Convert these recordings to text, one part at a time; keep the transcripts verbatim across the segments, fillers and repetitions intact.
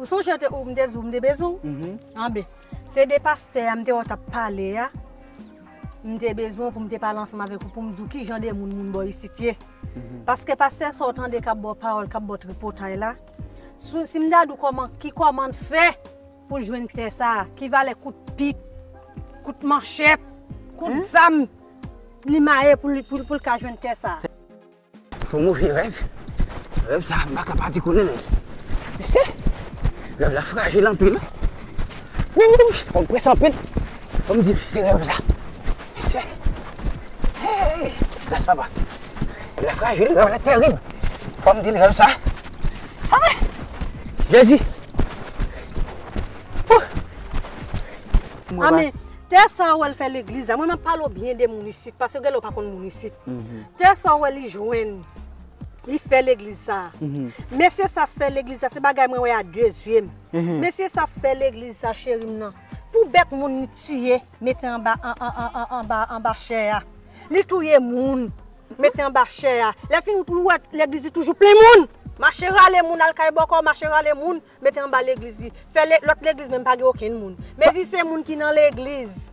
Ou sonje te, ou m te di w m te bezwen w? Mhm. Anben, se de pastè a m te wè w t ap pale a. M te bezwen w pou m te pale ansanm avèk ou, pou m di w ki jan de moun moun bò isit ye. Mhm. Paske pastè sa w tande k ap ba w pawòl, k ap ba w tripotay la, si, si m ta di w kòman, ki kòman l fè pou l jwenn tè sa a, ki valè kout pik, kout manchèt, kout zam li maye pou l, pou l, pou l ka jwenn tè sa a. Fò move rèv. Rèv sa, m pa ka pati konnen l. Mesye, rèv la frajil anpil. Wouy, fò m prese anpil. Fò m di, se rèv sa. Mesye. Hey, gras papa. Rèv la frajil, rèv la terib. Fò m di l rèv sa. Sa men. Jezi. Wouh. Amen. Tè sa w wè l fè legliz la, mwen m ap pale w byen de moun isit, paske gen lè w pa konn moun isit. Mhm. Tè sa w wè li jwenn, li fè legliz sa. Mhm. Mesye sa fè legliz sa, se bagay mwen wè a de zye m. Mhm. Mesye sa fè legliz sa, cheri m nan. Pou bèt moun li tiye, mete anba, an, an, an, an, anba, anba chè a. Li touye moun, mete anba chè a. Lè fini pou wè legliz li toujou plen moun. Mache rale moun, al kay bòkò, mache rale moun. Mete anba legliz li. Fè le, lòt legliz menm pa gen okenn moun. Mezi se moun ki nan legliz.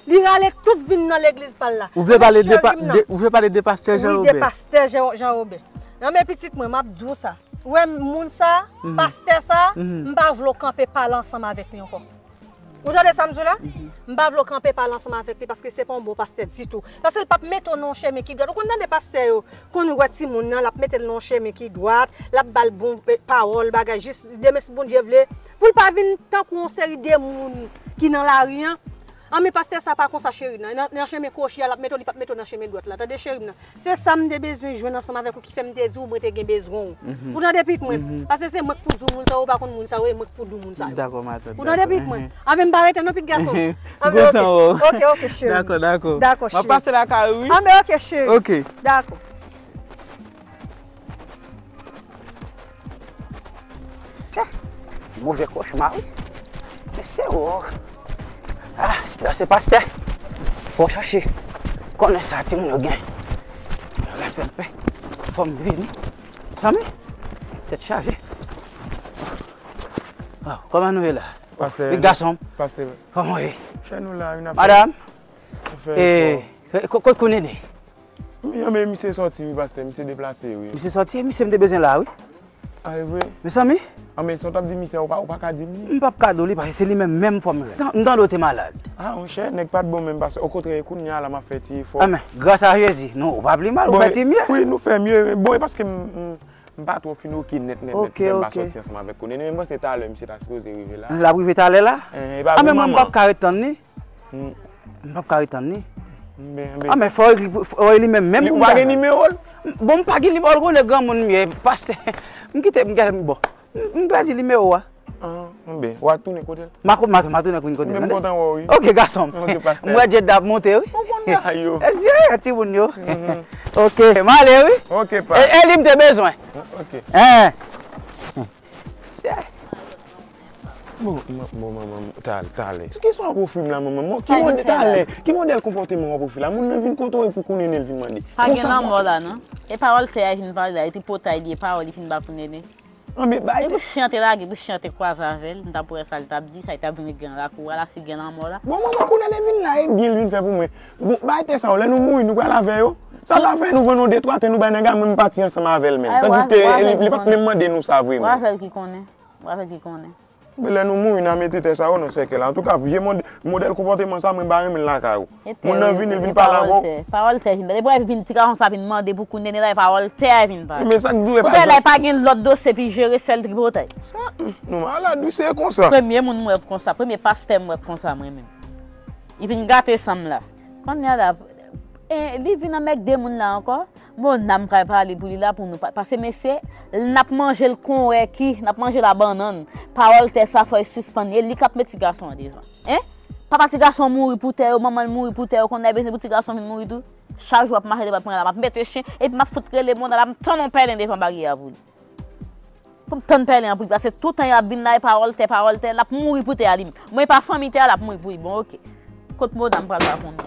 Li rale tout vin nan legliz pa l la. Ou vle pale de, pa, de, ou vle pale de pastè Jean Robert? Wi, de pastè Jean, Jean Robert. Nan men pitit mwen, m ap di w sa. Ou wè moun sa, pastè sa, m pa vle w kanpe pale ansanm avèk li ankò. Ou tande sa m di w la? M pa vle w kanpe pale ansanm avèk li paske se pa yon bon pastè ditou. Paske l p ap mete w nan yon chemen ki dwat. Ou konn tande pastè yo, konn wè timoun nan, l ap mete l nan yon chemen ki dwat, l ap ba l bon, eh, pawòl, bagay, jis demen si Bondye vle, pou l pa vin tankou yon seri de moun ki nan lari an. Anben pastè sa pa konsa cheri nan, nan, nan chemen kwochi a, l ap mete w, li p ap mete w nan chemen dwat la. Tande cheri m nan. Se sa m te bezwen jwenn ansanm avèk ou ki fè m te di w mwen te gen bezwen w. Ou tande pitit mwen? Paske se mwen k pou di w moun sa yo, ou pa konn moun sa yo, e mwen k pou di w moun sa yo. Dakò, matant. Ou tande pitit mwen? Anben m pa rete non pitit gason. M kontan wè w. Ok, ok, cheri. Dakò, dakò. Dakò, cheri. M ap pase lakay ou, wi. Anben ok, cheri. Ok. Dakò. Tcha, move kochma wi. Mesye o. Ah, se pastè. Fò chache. Konnen sa timoun yo gen. Yo gen fè pè. Fò m vini. Zanmi. Tèt chaje. Ah, kòman nou ye la? Pastè. Wi, gason. Pastè. Kòman w ye? Chè nou la, wi, n ap fè. Madanm. N ap fè efò. E, ko-, ko-, konnen de? Anben, misye sòti wi, pastè, misye deplase wi. Misye sòti, e misye m te bezwen la wi. A, e vre? Mezanmi. Anben, sa w t ap di misye a, ou pa, ou pa ka di m li? M p ap ka di w li, paske se li menm menm fò m jwenn. Tan-, m tande w te malad. A, monchè, nèg pa t bon menm, pastè. Okontrè, e kounye a la, m ap fè ti efò. Anben, gras a Jezi, nou, ou pa pli mal, ou fè ti mye. Wi, nou fè mye. Bon, e paske m, m, m pa twò fin oke nèt, nèt, nèt, ki fè m pa sòti ansanm avèk kounye a. Men m panse talè, misye ta sipoze rive la. L ap rive talè la? Anben, mwen, m p ap ka ret tann li. Hmm. M p ap ka ret tann li. Anben, anben. Anben, fò li, fò li menm, menm pou m pa gen nimewo l. Bon, m pa gen nimewo l, konnen granmoun m ye, pastè. M kite, m kite, bon. M, m pèdi nimewo a. Ah, anben, w a tounen kote l? M a, m a, m a tounen vin kote l, tande? M kontan wè w, wi. Ok, gason m. Ok, pastè. M wè djed la ap monte, wi. Ou konn bagay yo. Èske timoun yo? Mhm. Ok, m ale, wi. Ok, pa. E, e li m te bezwen. Ok. Hein. Bon, bon, manman, talè, talè. Kisa w ap ofri m la, manman? Ki modèl, talè, ki modèl konpòteman w ap ofri la? Moun nan vin kote w epi w konnen l vin mande. Pa gen lanmò la, non. E pawòl tè a vin pale la, e tripotay li ye, pawòl li fin ba pou Nene. Anben, bay tè. E pou chen an te lage, pou chen an te kwaze avè l, m t ap wè sa l t ap di, sa l t ap vin regle nan lakou a la, si gen lanmò la. Bon, manman, kounye a l vin la, e byen l vin fè pou mwen. Bon, bay tè sa yo, lè nou mouri, nou pral avè yo. Sa ta fè nou vann yon de twa tè, nou bay nèg la, mwen m pati ansanm avè l menm. Tandiske li, li pa t menm mande nou sa vre menm. W a fè l ki konnen. W a fè l ki konnen. Men lè nou mouri, n a mete tè sa yo nan sèkèy la. Antouka, vye mòd-, modèl konpòteman sa, mwen pa renmen l lakay ou. Moun nan vini, l vin pale avè w. Pawòl tè vin pale. Epi w vin ti gason sa vin mande pou kou Nene la, e pawòl tè a vin pale. Men sa k dwe pa. Kounye a la, pa gen lòt dosye pou jere, sèl tripotay. Sa, hmm, nou malad, wi, se konsa. Premye moun m wè konsa, premye pastè m wè konsa, mwen menm. Li vin gate san m la. Kounye a la, e, li vin anmègde moun la ankò. Bon, n a m pral pale pou li la pou nou pa- pase mesye, n ap manje l konwè ki, n ap manje la bannann. Pawòl tè sa fò l sispann, e li k ap met ti gason an devan. Hein? Papa ti gason mouri pou tè yo, manman l mouri pou tè yo, kounye a bezwen pou ti gason vin mouri tou. Chak jou ap mache devan pran la, m ap mete chen, epi m ap fout rele moun la, m tann yon pèlen devan baryè a pou li. Pou m tann pèlen an pou li, paske toutan y ap vin la, e pawòl tè, pawòl tè, l ap mouri pou tè a li menm. Mwen pa fanmi tè a, l ap mouri pou li. Bon, oke. Kot moda m pral ba konn.